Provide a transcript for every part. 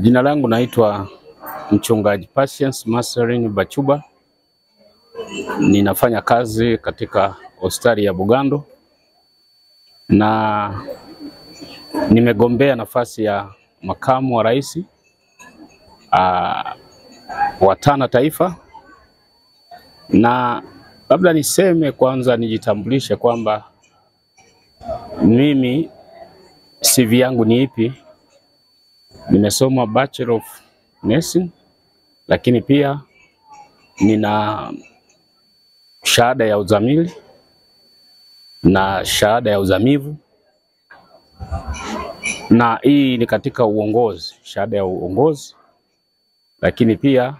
Jina langu naitwa Mchungaji Patience Marceline Bachuba. Ninafanya kazi katika hospitali ya Bugando na nimegombea nafasi ya makamu wa rais wa TANA Taifa. Na labda niseme kwanza, nijitambulishe kwamba mimi CV yangu ni ipi. Nimesoma Bachelor of Nursing, lakini pia nina shahada ya uzamili na shahada ya uzamivu, na hii ni katika uongozi, shahada ya uongozi, lakini pia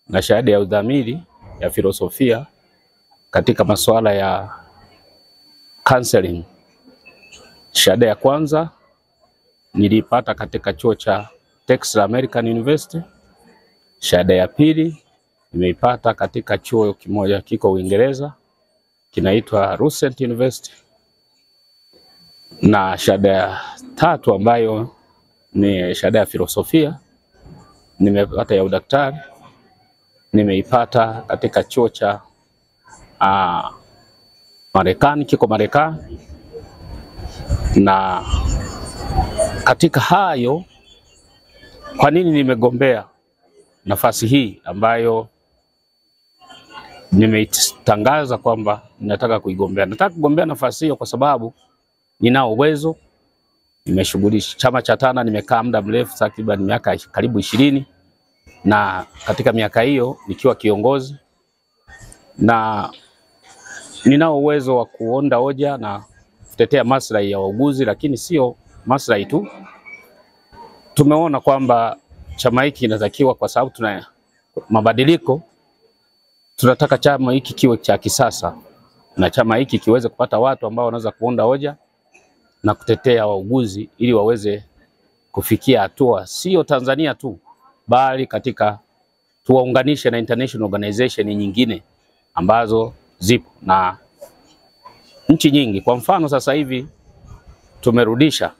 na shahada ya udhamili ya filosofia katika masuala ya counseling. Shahada ya kwanza nilipata katika chuo cha Texas American University. Shahada ya pili nimeipata katika chuo kimoja kiko Uingereza kinaitwa Lucent University. Na shahada ya tatu ambayo ni shahada ya filosofia nimepata ya udaktari, nimeipata katika chuo cha Marekani, kiko Marekani. Na katika hayo, kwa nini nimegombea nafasi hii ambayo nimeitangaza kwamba nataka kuigombea? Nataka kugombea nafasi hiyo kwa sababu ninao uwezo. Nimeshughulisha chama cha TANA, nimekaa muda mrefu, takriban miaka karibu 20, na katika miaka hiyo nikiwa kiongozi, na ninao uwezo wa kuonda hoja na kutetea maslahi ya wauguzi, lakini sio maslahi tu. Tumeona kwamba chama hiki kinatakiwa, kwa sababu tuna mabadiliko, tunataka chama hiki kiwe cha kisasa na chama hiki kiweze kupata watu ambao wanaweza kuunda hoja na kutetea wauguzi ili waweze kufikia hatua, sio Tanzania tu, bali katika tuwaunganishe na international organization nyingine ambazo zipo na nchi nyingi. Kwa mfano sasa hivi tumerudisha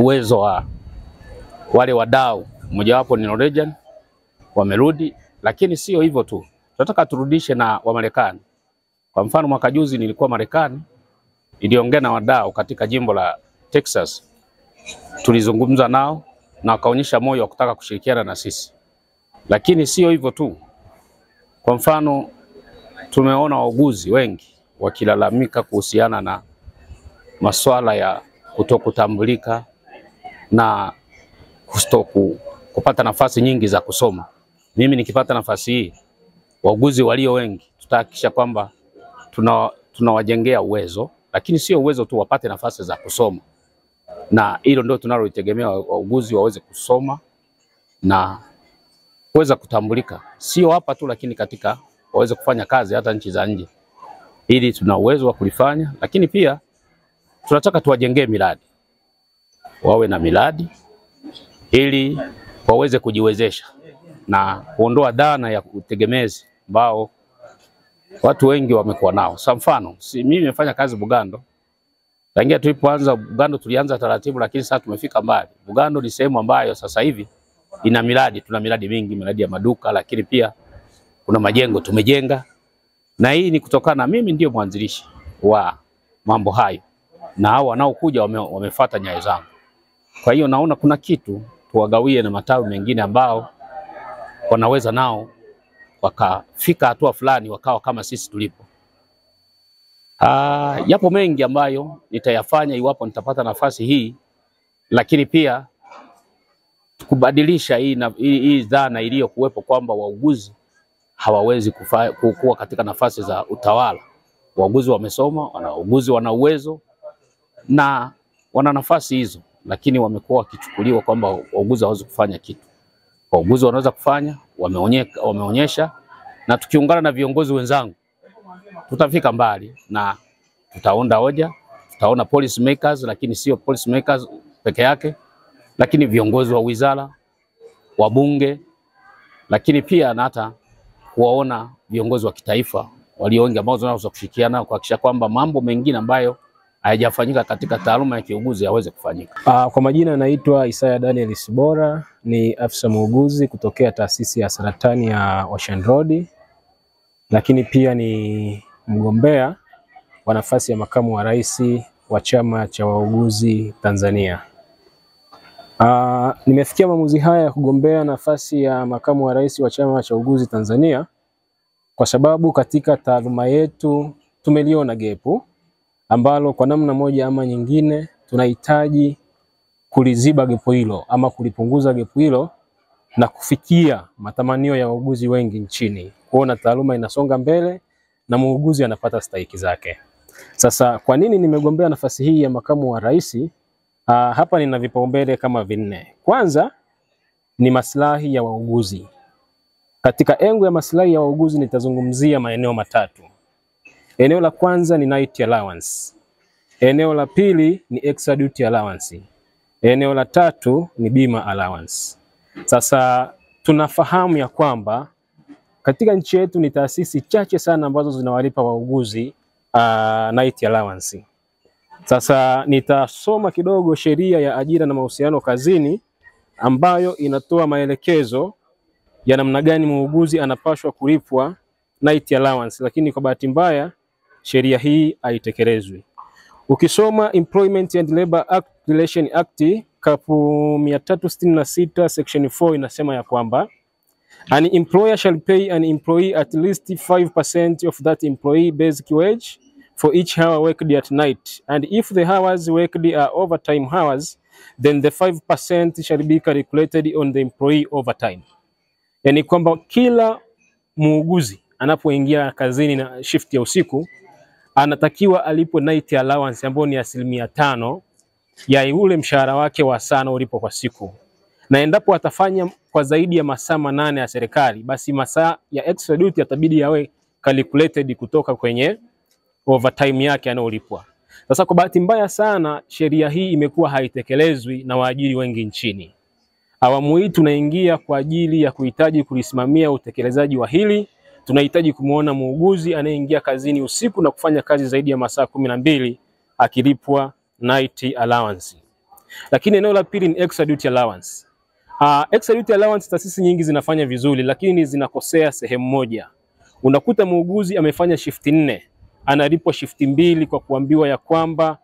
uwezo wa wale wadau, mmojawapo ni Norwegian, wamerudi. Lakini sio hivyo tu, tunataka turudishe na Wamarekani. Kwa mfano mwaka juzi nilikuwa Marekani, niliongea na wadau katika jimbo la Texas, tulizungumza nao na wakaonyesha moyo wa kutaka kushirikiana na sisi. Lakini sio hivyo tu, kwa mfano tumeona wauguzi wengi wakilalamika kuhusiana na masuala ya kutokutambulika na kupata nafasi nyingi za kusoma. Mimi nikipata nafasi hii, wauguzi walio wengi tutahakikisha kwamba tunawajengea uwezo, lakini sio uwezo tu, wapate nafasi za kusoma. Na hilo ndio tunaloitegemea, wauguzi waweze kusoma na kuweza kutambulika, sio hapa tu, lakini katika waweze kufanya kazi hata nchi za nje. Ili tuna uwezo wa kulifanya, lakini pia tunataka tuwajengee miradi, wawe na miradi ili waweze kujiwezesha na kuondoa dhana ya utegemezi ambao watu wengi wamekuwa nao. Kwa mfano, mimi nimefanya kazi Bugando. Tangia tulipoanza Bugando tulianza taratibu, lakini sasa tumefika mbali. Bugando ni sehemu ambayo sasa hivi ina miradi, tuna miradi mingi, miradi ya maduka, lakini pia kuna majengo tumejenga. Na hii ni kutokana mimi ndio mwanzilishi wa mambo hayo, na hao wanaokuja wamefuata nyayo zangu. Kwa hiyo naona kuna kitu tuwagawie na matawi mengine ambao wanaweza nao wakafika hatua fulani wakawa kama sisi tulipo. Yapo mengi ambayo nitayafanya iwapo nitapata nafasi hii, lakini pia kubadilisha hii dhana iliyokuwepo kwamba wauguzi hawawezi kuwa katika nafasi za utawala. Wauguzi wamesoma, wauguzi wana uwezo na wana nafasi hizo, lakini wamekuwa wakichukuliwa kwamba wauguzi hawawezi kufanya kitu. Wauguzi wanaweza kufanya, wameonyesha, na tukiungana na viongozi wenzangu tutafika mbali na tutaunda hoja, tutaona policy makers, lakini sio policy makers peke yake, lakini viongozi wa wizara, wabunge, lakini pia na hata kuwaona viongozi wa kitaifa walio wengi ambao tunaweza kushirikiana kuhakikisha kwamba mambo mengine ambayo hayajafanyika katika taaluma ya kiuguzi yaweze kufanyika. Kwa majina naitwa Isaya Daniel Sibora, ni afisa muuguzi kutokea taasisi ya saratani ya Ocean Road, lakini pia ni mgombea wa nafasi ya makamu wa rais wa chama cha wauguzi Tanzania. Nimefikia maamuzi haya ya kugombea nafasi ya makamu wa rais wa chama cha wauguzi Tanzania kwa sababu katika taaluma yetu tumeliona gepu ambalo kwa namna moja ama nyingine tunahitaji kuliziba gepu hilo ama kulipunguza gepu hilo na kufikia matamanio ya wauguzi wengi nchini, kuona taaluma inasonga mbele na muuguzi anapata stahiki zake. Sasa kwa nini nimegombea nafasi hii ya makamu wa rais? Hapa nina vipaumbele kama vinne. Kwanza ni maslahi ya wauguzi. Katika engo ya maslahi ya wauguzi nitazungumzia maeneo matatu. Eneo la kwanza ni night allowance. Eneo la pili ni extra duty allowance. Eneo la tatu ni bima allowance. Sasa tunafahamu ya kwamba katika nchi yetu ni taasisi chache sana ambazo zinawalipa wauguzi night allowance. Sasa nitasoma kidogo sheria ya ajira na mahusiano kazini ambayo inatoa maelekezo ya namna gani muuguzi anapaswa kulipwa night allowance, lakini kwa bahati mbaya sheria hii haitekelezwi. Ukisoma Employment and Labor Act, Relation Act kapu 366 section 4 inasema ya kwamba an employer shall pay an employee at least 5% of that employee basic wage for each hour worked at night, and if the hours worked are overtime hours, then the 5% shall be calculated on the employee overtime. Yani kwamba kila muuguzi anapoingia kazini na shift ya usiku anatakiwa alipo night allowance ambayo ni 5% ya ule mshahara wake wa saa ulipo kwa siku, na endapo atafanya kwa zaidi ya masaa 8 ya serikali, basi masaa ya extra duty yatabidi yawe calculated kutoka kwenye overtime yake anayolipwa. Sasa kwa bahati mbaya sana sheria hii imekuwa haitekelezwi na waajiri wengi nchini. Awamu hii tunaingia kwa ajili ya kuhitaji kulisimamia utekelezaji wa hili. Tunahitaji kumuona muuguzi anayeingia kazini usiku na kufanya kazi zaidi ya masaa 12 akilipwa night allowance. Lakini eneo la pili ni extra duty allowance. Extra duty allowance taasisi nyingi zinafanya vizuri, lakini zinakosea sehemu moja. Unakuta muuguzi amefanya shift 4, analipwa shift 2 kwa kuambiwa ya kwamba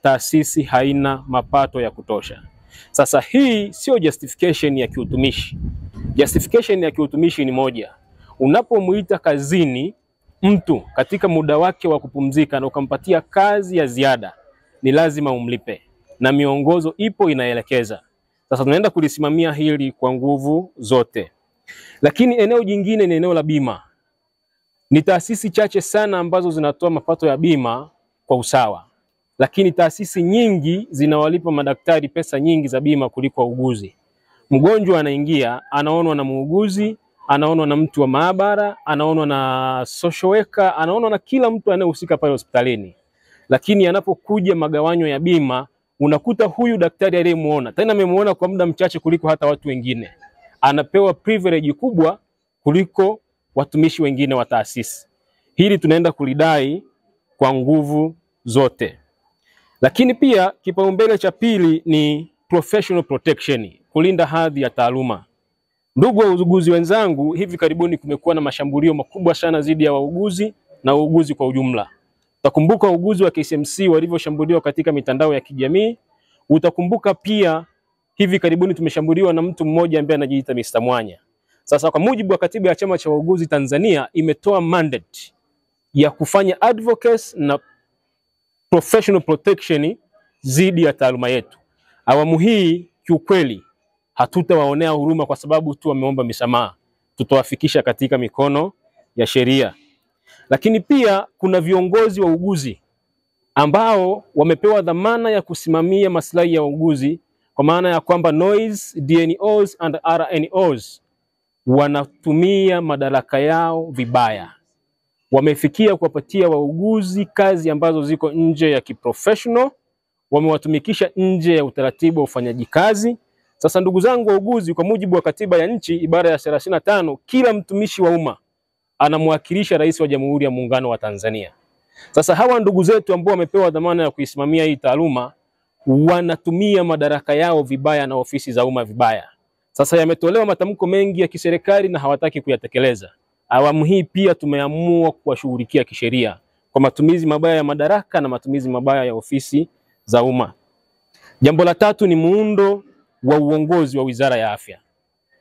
taasisi haina mapato ya kutosha. Sasa hii sio justification ya kiutumishi. Justification ya kiutumishi ni moja. Unapomuita kazini mtu katika muda wake wa kupumzika na ukampatia kazi ya ziada, ni lazima umlipe, na miongozo ipo inaelekeza. Sasa tunaenda kulisimamia hili kwa nguvu zote. Lakini eneo jingine ni eneo la bima. Ni taasisi chache sana ambazo zinatoa mapato ya bima kwa usawa, lakini taasisi nyingi zinawalipa madaktari pesa nyingi za bima kuliko wauguzi. Mgonjwa anaingia, anaonwa na muuguzi, anaonwa na mtu wa maabara, anaonwa na social worker, anaonwa na kila mtu anayehusika pale hospitalini. Lakini anapokuja magawanyo ya bima, unakuta huyu daktari aliyemuona, tena amemuona kwa muda mchache kuliko hata watu wengine, anapewa privilege kubwa kuliko watumishi wengine wa taasisi. Hili tunaenda kulidai kwa nguvu zote. Lakini pia kipaumbele cha pili ni professional protection, kulinda hadhi ya taaluma. Ndugu wauguzi wenzangu, hivi karibuni kumekuwa na mashambulio makubwa sana dhidi ya wauguzi na wauguzi kwa ujumla. Utakumbuka wauguzi wa KCMC walivyoshambuliwa katika mitandao ya kijamii. Utakumbuka pia hivi karibuni tumeshambuliwa na mtu mmoja ambaye anajiita Mr. Mwanya. Sasa kwa mujibu wa katiba ya Chama cha Wauguzi Tanzania imetoa mandate ya kufanya advocacy na professional protection dhidi ya taaluma yetu. Awamu hii kiukweli hatutawaonea huruma kwa sababu tu wameomba misamaha. Tutawafikisha katika mikono ya sheria. Lakini pia kuna viongozi wa uguzi ambao wamepewa dhamana ya kusimamia maslahi ya uguzi, kwa maana ya kwamba NOIs, DNOs and RNOs wanatumia madaraka yao vibaya. Wamefikia kuwapatia wauguzi kazi ambazo ziko nje ya kiprofessional, wamewatumikisha nje ya utaratibu wa ufanyaji kazi. Sasa ndugu zangu wauguzi, kwa mujibu wa katiba ya nchi ibara ya 35, kila mtumishi wa umma anamwakilisha Rais wa Jamhuri ya Muungano wa Tanzania. Sasa hawa ndugu zetu ambao wamepewa dhamana ya kuisimamia hii taaluma wanatumia madaraka yao vibaya na ofisi za umma vibaya. Sasa yametolewa matamko mengi ya kiserikali na hawataki kuyatekeleza. Awamu hii pia tumeamua kuwashughulikia kisheria kwa matumizi mabaya ya madaraka na matumizi mabaya ya ofisi za umma. Jambo la tatu ni muundo wa uongozi wa Wizara ya Afya.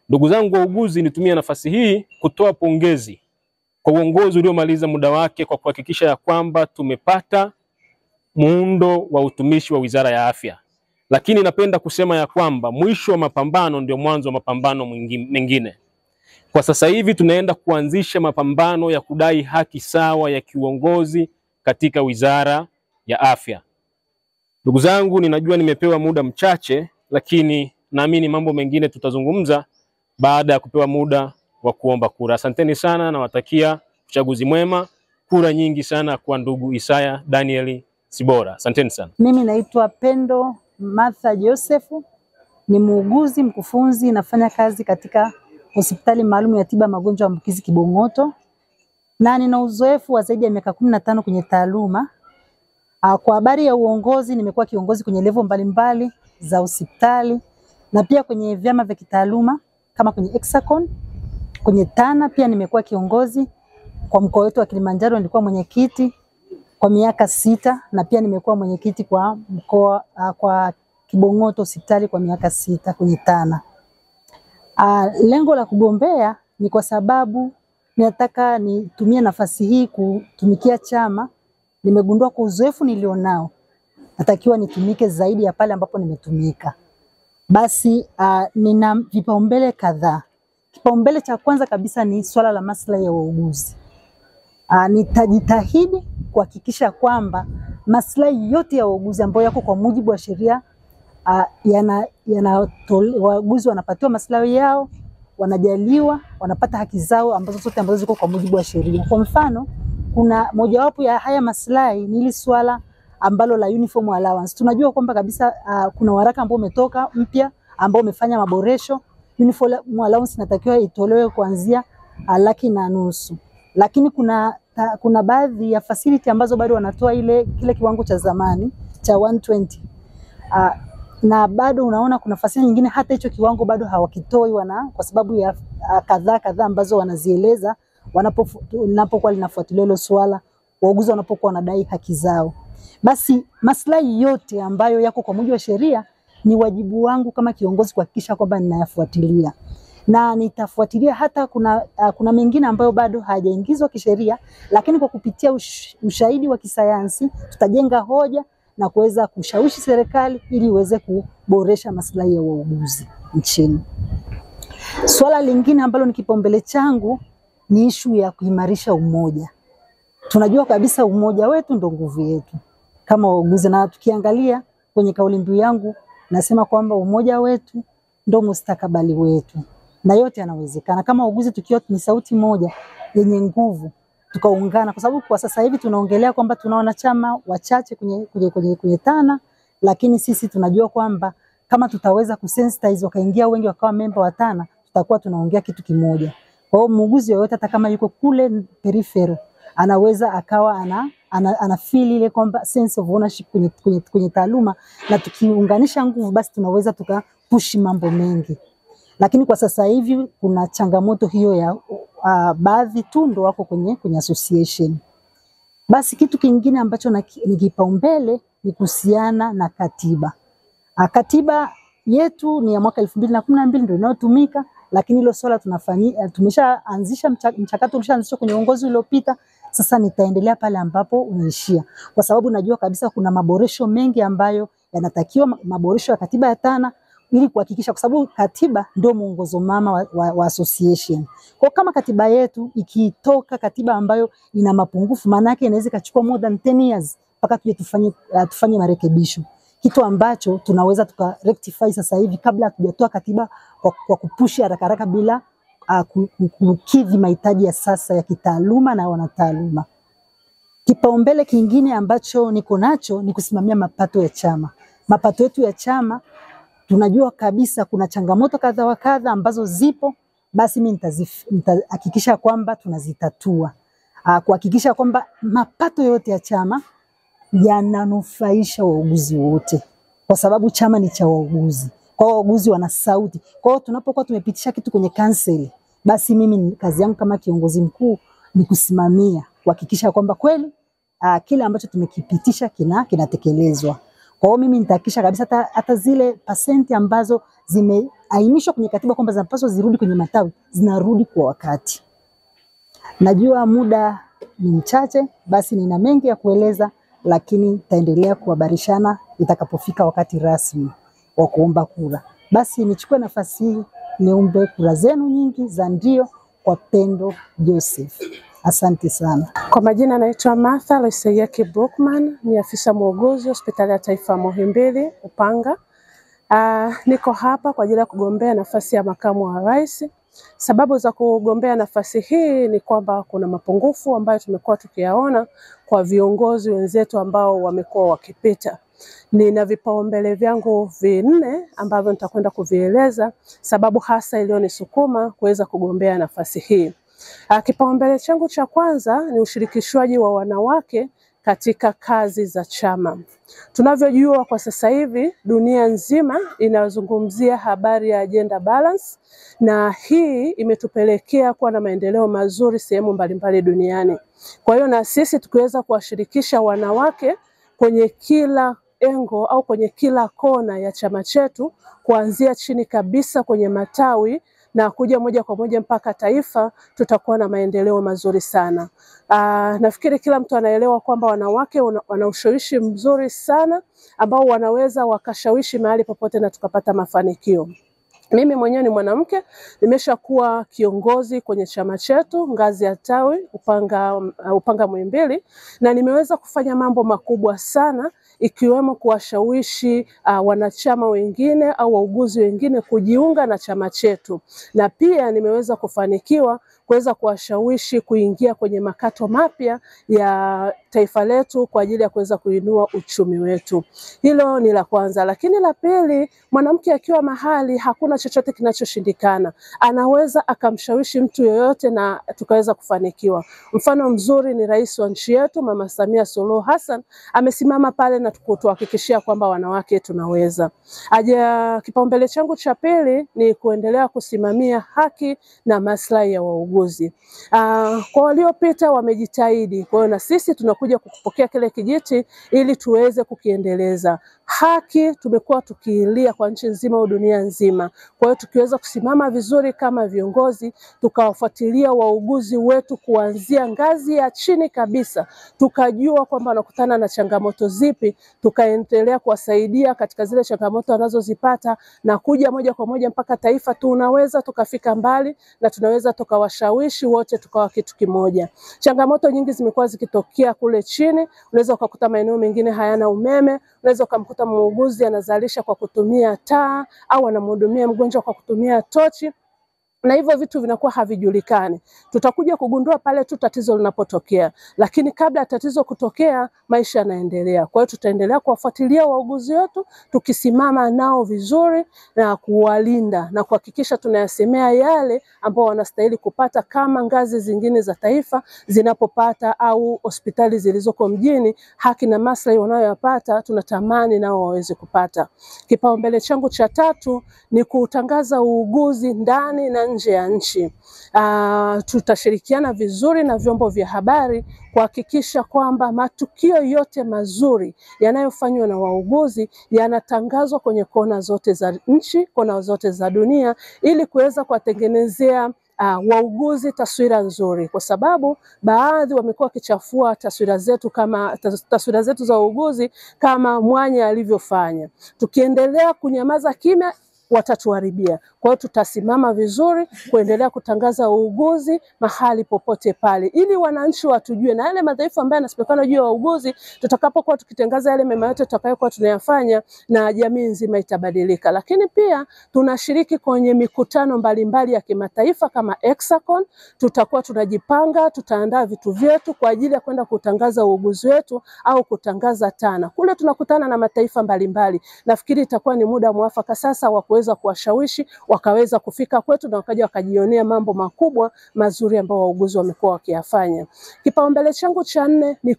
Ndugu zangu wauguzi, nitumie nafasi hii kutoa pongezi kwa uongozi uliomaliza muda wake kwa kuhakikisha ya kwamba tumepata muundo wa utumishi wa Wizara ya Afya. Lakini napenda kusema ya kwamba mwisho wa mapambano ndio mwanzo wa mapambano mengine. Kwa sasa hivi tunaenda kuanzisha mapambano ya kudai haki sawa ya kiuongozi katika Wizara ya Afya. Ndugu zangu, ninajua nimepewa muda mchache, lakini naamini mambo mengine tutazungumza baada ya kupewa muda wa kuomba kura. Asanteni sana, nawatakia uchaguzi mwema, kura nyingi sana kwa ndugu Isaya Daniel Sibora. Asanteni sana. Mimi naitwa Pendo Martha Joseph, ni muuguzi mkufunzi, nafanya kazi katika hospitali maalum ya tiba magonjwa ambukizi Kibong'oto, na nina uzoefu wa zaidi ya miaka 15 kwenye taaluma. Kwa habari ya uongozi, nimekuwa kiongozi kwenye level mbalimbali za hospitali na pia kwenye vyama vya kitaaluma kama kwenye Hexacon, kwenye TANA pia nimekuwa kiongozi. Kwa mkoa wetu wa Kilimanjaro nilikuwa mwenyekiti kwa miaka 6 na pia nimekuwa mwenyekiti kwa mkoa kwa Kibong'oto hospitali kwa miaka 6 kwenye TANA. Lengo la kugombea ni kwa sababu ninataka nitumie nafasi hii kutumikia chama. Nimegundua kwa uzoefu nilionao natakiwa nitumike zaidi ya pale ambapo nimetumika. Basi nina vipaumbele kadhaa. Kipaumbele cha kwanza kabisa ni swala la maslahi ya wauguzi. Nitajitahidi kuhakikisha kwamba maslahi yote ya wauguzi ambayo yako kwa mujibu wa sheria wauguzi wanapatiwa maslahi yao, wanajaliwa, wanapata haki zao ambazo zote ambazo ziko kwa mujibu wa sheria. Kwa mfano, kuna mojawapo ya haya maslahi ni ile swala ambalo la uniform allowance. Tunajua kwamba kabisa kuna waraka ambao umetoka mpya ambao umefanya maboresho. Uniform allowance inatakiwa itolewe kuanzia 1.5 laki. Lakini kuna baadhi ya facility ambazo bado wanatoa kile kiwango cha zamani cha 120. Na bado unaona kuna facility nyingine hata hicho kiwango bado hawakitoi kwa sababu ya kadhaa ambazo wanazieleza wanapokuwa linafuatilia hilo swala, wauguzi wanapokuwa wanadai haki zao. Basi maslahi yote ambayo yako kwa mujibu wa sheria ni wajibu wangu kama kiongozi kuhakikisha kwamba ninayafuatilia. Na nitafuatilia hata kuna mengine ambayo bado hayajaingizwa kisheria, lakini kwa kupitia ushahidi wa kisayansi tutajenga hoja na kuweza kushawishi serikali ili iweze kuboresha maslahi ya wauguzi nchini. Swala lingine ambalo ni kipaumbele changu ni ishu ya kuimarisha umoja. Tunajua kabisa umoja wetu ndo nguvu yetu kama wauguzi, na tukiangalia kwenye kauli mbiu yangu nasema kwamba umoja wetu ndo mustakabali wetu na yote yanawezekana. Kama wauguzi tukiwa ni sauti moja yenye nguvu, tukaungana, kwa sababu kwa sasa hivi tunaongelea kwamba tuna wanachama wachache kwenye TANA, lakini sisi tunajua kwamba kama tutaweza kusensitize wakaingia wengi wakawa member wa TANA, tutakuwa tunaongea kitu kimoja. Kwa hiyo muuguzi yoyote hata kama yuko kule peripheral anaweza akawa ana feel ile kwamba sense of ownership kwenye taaluma, na tukiunganisha nguvu basi tunaweza tukapush mambo mengi. Lakini kwa sasa hivi kuna changamoto hiyo ya baadhi tu ndo wako kwenye association. Basi kitu kingine ambacho ni kipaumbele ni kuhusiana na katiba. Katiba yetu ni ya mwaka 2012 ndio inayotumika, lakini hilo swala tumeshaanzisha mchakato ulishaanzishwa kwenye uongozi uliopita. Sasa nitaendelea pale ambapo unaishia, kwa sababu najua kabisa kuna maboresho mengi ambayo yanatakiwa, maboresho ya katiba ya TANA ili kuhakikisha, kwa sababu katiba ndio mwongozo mama wa association. Kwa kama katiba yetu ikitoka katiba ambayo ina mapungufu, maana yake inaweza ikachukua more than 10 years mpaka tuje tufanye marekebisho, kitu ambacho tunaweza tuka rectify sasa hivi kabla hatujatoa katiba kwa kupushi haraka haraka bila kukidhi mahitaji ya sasa ya kitaaluma na wanataaluma. Kipaumbele kingine ambacho niko nacho ni kusimamia mapato ya chama. Mapato yetu ya chama tunajua kabisa kuna changamoto kadha wa kadha ambazo zipo, basi mimi nitahakikisha kwamba tunazitatua. kuhakikisha kwamba mapato yote ya chama yananufaisha wauguzi wote, kwa sababu chama ni cha wauguzi. Kwa hiyo wauguzi wana sauti. Kwa hiyo tunapokuwa tumepitisha kitu kwenye kanseli, basi mimi kazi yangu kama kiongozi mkuu ni kusimamia, kuhakikisha kwamba kweli kile ambacho tumekipitisha kinatekelezwa. Kwa hiyo mimi nitahakikisha kabisa hata zile pasenti ambazo zimeainishwa kwenye katiba kwamba zinapaswa zirudi kwenye matawi zinarudi kwa wakati. Najua muda ni mchache, basi nina mengi ya kueleza, lakini nitaendelea kuhabarishana itakapofika wakati rasmi wa kuomba kura. Basi nichukue nafasi hii niombe kura zenu nyingi za ndio kwa Pendo Joseph. Asante sana. Kwa majina naitwa Martha Loiseyeki Brookman, ni afisa muuguzi hospitali ya taifa Muhimbili Upanga. Niko hapa kwa ajili ya kugombea nafasi ya makamu wa rais. Sababu za kugombea nafasi hii ni kwamba kuna mapungufu ambayo tumekuwa tukiyaona kwa viongozi wenzetu ambao wamekuwa wakipita. Nina vipaumbele vyangu vinne ambavyo nitakwenda kuvieleza sababu hasa iliyonisukuma kuweza kugombea nafasi hii. Kipaumbele changu cha kwanza ni ushirikishwaji wa wanawake katika kazi za chama. Tunavyojua kwa sasa hivi dunia nzima inazungumzia habari ya gender balance, na hii imetupelekea kuwa na maendeleo mazuri sehemu mbalimbali duniani. Kwa hiyo na sisi tukiweza kuwashirikisha wanawake kwenye kila engo au kwenye kila kona ya chama chetu, kuanzia chini kabisa kwenye matawi na kuja moja kwa moja mpaka taifa, tutakuwa na maendeleo mazuri sana. Nafikiri kila mtu anaelewa kwamba wanawake wana ushawishi mzuri sana ambao wanaweza wakashawishi mahali popote na tukapata mafanikio. Mimi mwenyewe ni mwanamke, nimeshakuwa kiongozi kwenye chama chetu ngazi ya tawi Upanga Muhimbili, na nimeweza kufanya mambo makubwa sana ikiwemo kuwashawishi wanachama wengine au wauguzi wengine kujiunga na chama chetu, na pia nimeweza kufanikiwa kuweza kuwashawishi kuingia kwenye makato mapya ya taifa letu kwa ajili ya kuweza kuinua uchumi wetu. Hilo ni la kwanza. Lakini la pili, mwanamke akiwa mahali hakuna chochote kinachoshindikana. Anaweza akamshawishi mtu yoyote na tukaweza kufanikiwa. Mfano mzuri ni rais wa nchi yetu Mama Samia Suluhu Hassan, amesimama pale na kutuhakikishia kwamba wanawake tunaweza. Kipaumbele changu cha pili ni kuendelea kusimamia haki na maslahi ya wauguzi. Kwa waliopita wamejitahidi, kwa hiyo na sisi tunakuja kukupokea kile kijiti ili tuweze kukiendeleza. Haki tumekuwa tukiilia kwa nchi nzima au dunia nzima. Kwa hiyo tukiweza kusimama vizuri kama viongozi, tukawafuatilia wauguzi wetu kuanzia ngazi ya chini kabisa, tukajua kwamba wanakutana na changamoto zipi, tukaendelea kuwasaidia katika zile changamoto wanazozipata na kuja moja kwa moja mpaka taifa, tunaweza tukafika mbali na tunaweza tukawashawishi wote tukawa kitu kimoja. Changamoto nyingi zimekuwa zikitokea kule chini, unaweza ukakuta maeneo mengine hayana umeme, unaweza ukamkuta muuguzi anazalisha kwa kutumia taa au anamhudumia mgonjwa kwa kutumia tochi, na hivyo vitu vinakuwa havijulikani. Tutakuja kugundua pale tu tatizo linapotokea, lakini kabla ya tatizo kutokea maisha yanaendelea. Kwa hiyo tutaendelea kuwafuatilia wauguzi wetu, tukisimama nao vizuri na kuwalinda na kuhakikisha tunayasemea yale ambao wanastahili kupata kama ngazi zingine za taifa zinapopata au hospitali zilizoko mjini, haki na maslahi wanayoyapata tunatamani nao waweze kupata. Kipaumbele changu cha tatu ni kutangaza uuguzi ndani na nje ya nchi. Tutashirikiana vizuri na vyombo vya habari kuhakikisha kwamba matukio yote mazuri yanayofanywa na wauguzi yanatangazwa kwenye kona zote za nchi, kona zote za dunia, ili kuweza kuwatengenezea wauguzi taswira nzuri, kwa sababu baadhi wamekuwa wakichafua taswira zetu kama taswira zetu za wauguzi kama Mwanya alivyofanya. Tukiendelea kunyamaza kimya watatuharibia. Kwa hiyo tutasimama vizuri kuendelea kutangaza uuguzi mahali popote pale, ili wananchi watujue na yale madhaifu ambayo yanasemekana juu ya wauguzi. Tutakapokuwa tukitangaza yale mema yote tutakayokuwa tunayafanya, na jamii nzima itabadilika. Lakini pia tunashiriki kwenye mikutano mbalimbali ya kimataifa kama Hexacon. Tutakuwa tunajipanga, tutaandaa vitu vyetu kwa ajili ya kwenda kutangaza uuguzi wetu au kutangaza TANA. Kule tunakutana na mataifa mbalimbali. Nafikiri itakuwa ni muda mwafaka sasa wa kuweza kuwashawishi wakaweza kufika kwetu na wakaja wakajionea mambo makubwa mazuri ambayo wauguzi wamekuwa wakiyafanya. Kipaumbele changu cha nne ni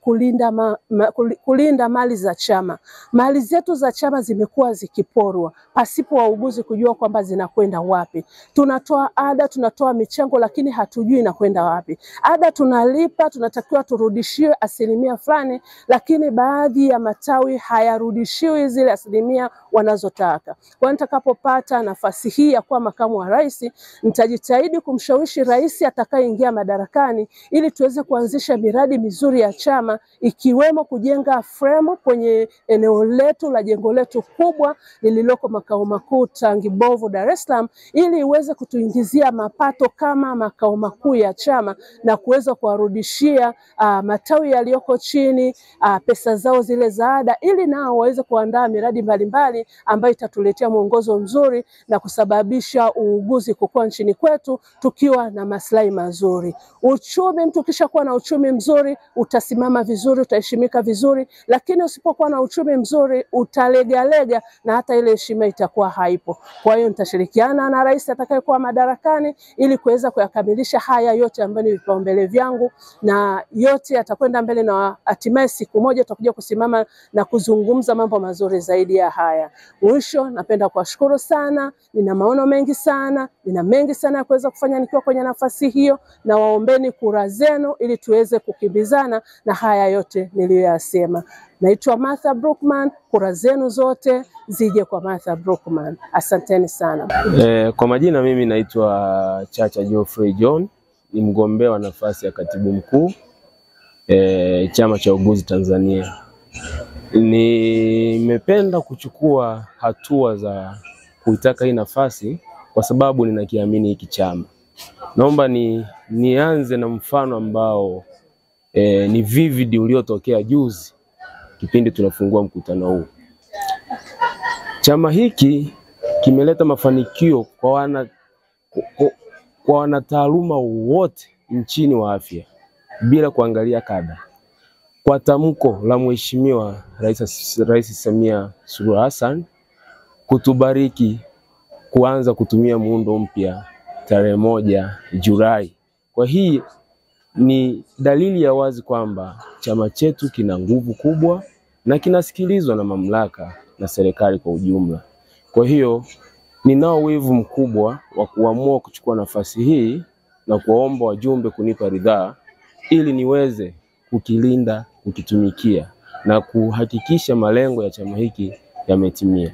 kulinda mali za chama. Mali zetu za chama zimekuwa zikiporwa pasipo wauguzi kujua kwamba zinakwenda wapi. Tunatoa ada, tunatoa michango, lakini hatujui inakwenda wapi. Ada tunalipa, tunatakiwa turudishiwe asilimia fulani, lakini baadhi ya matawi hayarudishiwi zile asilimia wanazotaka. Kwa nitakapopata nafasi hii ya kuwa makamu wa rais, nitajitahidi kumshawishi rais atakayeingia madarakani ili tuweze kuanzisha miradi mizuri ya chama, ikiwemo kujenga frame kwenye eneo letu la jengo letu kubwa lililoko makao makuu Tangibovu, Dar es Salaam, ili iweze kutuingizia mapato kama makao makuu ya chama na kuweza kuwarudishia matawi yaliyoko chini pesa zao zile za ada, ili nao waweze kuandaa miradi mbalimbali ambayo itatuletea mwongozo mzuri na kusababisha uuguzi kukua nchini kwetu tukiwa na maslahi mazuri. Uchumi, mtu ukishakuwa na uchumi mzuri utasimama vizuri, utaheshimika vizuri, lakini usipokuwa na uchumi mzuri utalegalega na hata ile heshima itakuwa haipo. Kwa hiyo nitashirikiana na rais atakayekuwa madarakani ili kuweza kuyakamilisha haya yote ambayo ni vipaumbele vyangu, na yote yatakwenda mbele na hatimaye siku moja tutakuja kusimama na kuzungumza mambo mazuri zaidi ya haya. Mwisho, napenda kuwashukuru sana. Nina maono mengi sana, nina mengi sana ya kuweza kufanya nikiwa kwenye nafasi hiyo, na waombeni kura zenu ili tuweze kukimbizana na haya yote niliyoyasema. Naitwa Martha Brookman, kura zenu zote zije kwa Martha Brookman. Asanteni sana. Kwa majina mimi naitwa Chacha Geoffrey John, ni mgombea wa nafasi ya katibu mkuu Chama cha Uuguzi Tanzania. Nimependa kuchukua hatua za kuitaka hii nafasi kwa sababu ninakiamini hiki chama. Naomba nianze na mfano ambao ni vivid uliotokea juzi kipindi tunafungua mkutano huu. Chama hiki kimeleta mafanikio kwa wanataaluma wote nchini wa afya bila kuangalia kada. Kwa tamko la Mheshimiwa Rais Samia Suluhu Hassan kutubariki kuanza kutumia muundo mpya tarehe 1 Julai. Kwa hii ni dalili ya wazi kwamba chama chetu kina nguvu kubwa na kinasikilizwa na mamlaka na serikali kwa ujumla. Kwa hiyo ninao wivu mkubwa wa kuamua kuchukua nafasi hii na kuwaomba wajumbe kunipa ridhaa ili niweze kukilinda, kukitumikia na kuhakikisha malengo ya chama hiki yametimia.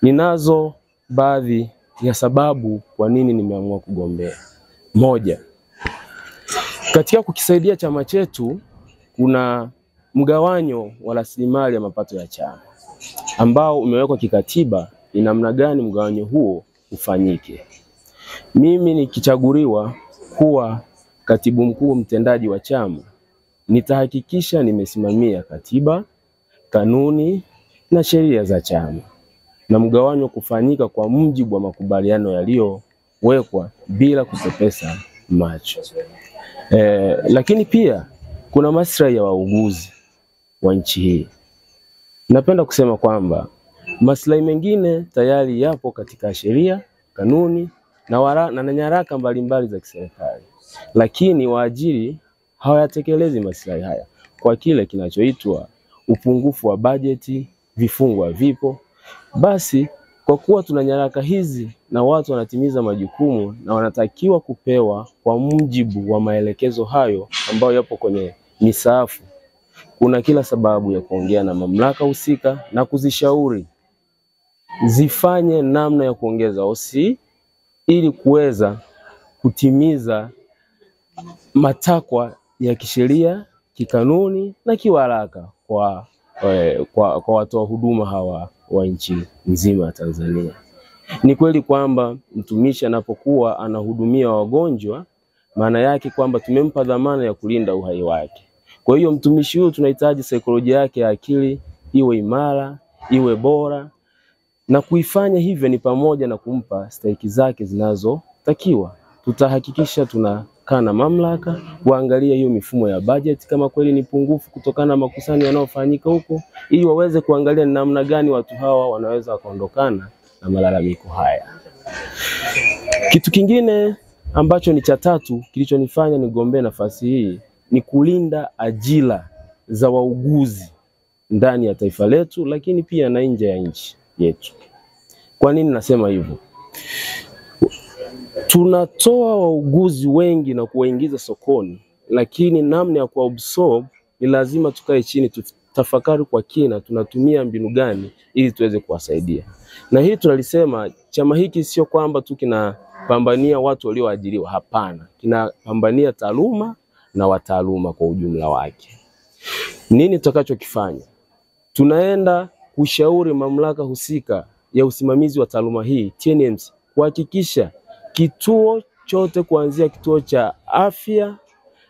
Ninazo baadhi ya sababu kwa nini nimeamua kugombea. Moja, katika kukisaidia chama chetu kuna mgawanyo wa rasilimali ya mapato ya chama ambao umewekwa kikatiba, ni namna gani mgawanyo huo ufanyike. Mimi nikichaguliwa kuwa katibu mkuu mtendaji wa chama, nitahakikisha nimesimamia katiba, kanuni na sheria za chama na mgawanyo kufanyika kwa mujibu wa makubaliano yaliyowekwa bila kupepesa macho. Lakini pia kuna maslahi ya wauguzi wa nchi hii. Napenda kusema kwamba maslahi mengine tayari yapo katika sheria, kanuni na nyaraka mbalimbali za kiserikali, lakini waajiri hawayatekelezi maslahi haya kwa kile kinachoitwa upungufu wa bajeti, vifungu havipo. Basi kwa kuwa tuna nyaraka hizi na watu wanatimiza majukumu na wanatakiwa kupewa kwa mujibu wa maelekezo hayo ambayo yapo kwenye misaafu, kuna kila sababu ya kuongea na mamlaka husika na kuzishauri zifanye namna ya kuongeza OC ili kuweza kutimiza matakwa ya kisheria, kikanuni na kiwaraka kwa watoa huduma hawa wa nchi nzima ya Tanzania. Ni kweli kwamba mtumishi anapokuwa anahudumia wagonjwa, maana yake kwamba tumempa dhamana ya kulinda uhai wake. Kwa hiyo mtumishi huyu tunahitaji saikolojia yake ya akili iwe imara, iwe bora, na kuifanya hivyo ni pamoja na kumpa stahiki zake zinazotakiwa. Tutahakikisha tunakaa na mamlaka kuangalia hiyo mifumo ya budget kama kweli ni pungufu kutokana na makusanyo yanayofanyika huko, ili waweze kuangalia ni namna gani watu hawa wanaweza kuondokana na malalamiko haya. Kitu kingine ambacho ni cha tatu kilichonifanya nigombee nafasi hii ni kulinda ajira za wauguzi ndani ya taifa letu, lakini pia na nje ya nchi yetu. Kwa nini nasema hivyo? Tunatoa wauguzi wengi na kuwaingiza sokoni, lakini namna ya kuabsorb ni lazima tukae chini tutafakari kwa kina, tunatumia mbinu gani ili tuweze kuwasaidia. Na hii tunalisema chama hiki sio kwamba tu kinapambania watu walioajiriwa, hapana, kinapambania taaluma na wataaluma kwa ujumla wake. Nini tutakachokifanya? Tunaenda kushauri mamlaka husika ya usimamizi wa taaluma hii TNMC kuhakikisha kituo chote kuanzia kituo cha afya,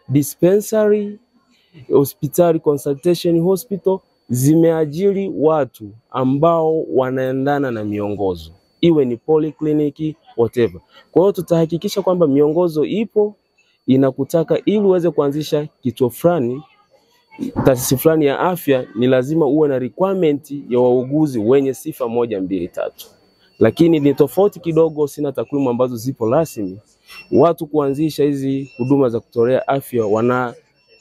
dispensary, hospitali, consultation hospital zimeajiri watu ambao wanaendana na miongozo, iwe ni polyclinic whatever. Kwa hiyo tutahakikisha kwamba miongozo ipo inakutaka ili uweze kuanzisha kituo fulani, taasisi fulani ya afya, ni lazima uwe na requirement ya wauguzi wenye sifa 1, 2, 3. Lakini ni tofauti kidogo, sina takwimu ambazo zipo rasmi. Watu kuanzisha hizi huduma za kutolea afya wana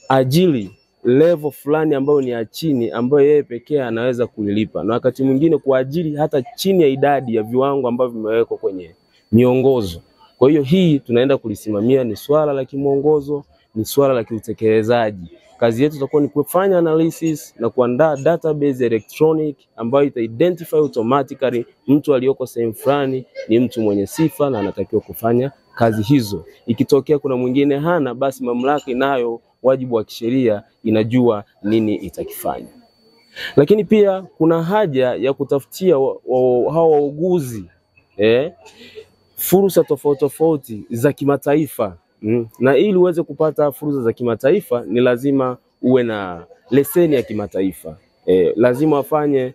ajili level fulani ambayo ni ya chini, ambayo yeye pekee anaweza kuilipa, na wakati mwingine kuajiri hata chini ya idadi ya viwango ambavyo vimewekwa kwenye miongozo. Kwa hiyo hii tunaenda kulisimamia, ni swala la kimwongozo, ni swala la kiutekelezaji. Kazi yetu itakuwa ni kufanya analysis na kuandaa database electronic ambayo ita identify automatically mtu aliyoko sehemu fulani ni mtu mwenye sifa na anatakiwa kufanya kazi hizo. Ikitokea kuna mwingine hana, basi mamlaka inayo wajibu wa kisheria inajua nini itakifanya. Lakini pia kuna haja ya kutafutia hawa wauguzi fursa tofauti tofauti za kimataifa. Na ili uweze kupata fursa za kimataifa ni lazima uwe na leseni ya kimataifa. Lazima wafanye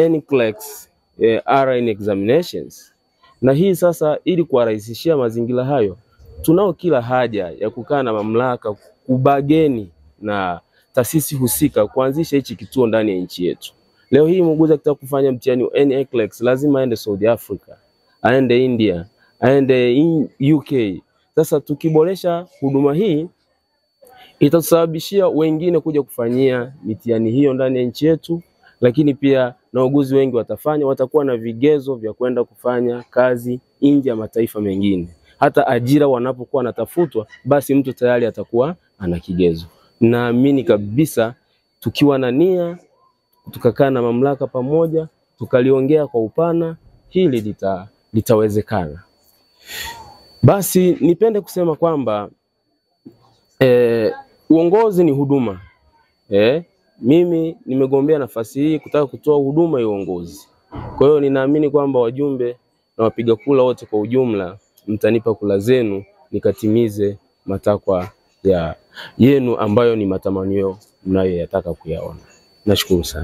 NCLEX RN examinations. Na hii sasa, ili kuwarahisishia mazingira hayo, tunao kila haja ya kukaa na mamlaka kubageni na taasisi husika kuanzisha hichi kituo ndani ya nchi yetu. Leo hii muuguzi akitaka kufanya mtihani wa NCLEX lazima aende South Africa, aende India, aende UK. Sasa tukiboresha huduma hii itatusababishia wengine kuja kufanyia mitihani hiyo ndani ya nchi yetu, lakini pia na wauguzi wengi watafanya, watakuwa na vigezo vya kwenda kufanya kazi nje ya mataifa mengine. Hata ajira wanapokuwa wanatafutwa, basi mtu tayari atakuwa ana kigezo. Naamini kabisa tukiwa na nia, tukakaa na mamlaka pamoja, tukaliongea kwa upana, hili litawezekana. Basi nipende kusema kwamba uongozi ni huduma. Mimi nimegombea nafasi hii kutaka kutoa huduma ya uongozi. Kwa hiyo ninaamini kwamba wajumbe na wapiga kula wote kwa ujumla mtanipa kula zenu nikatimize matakwa ya yenu ambayo ni matamanio mnayoyataka kuyaona. Nashukuru sana.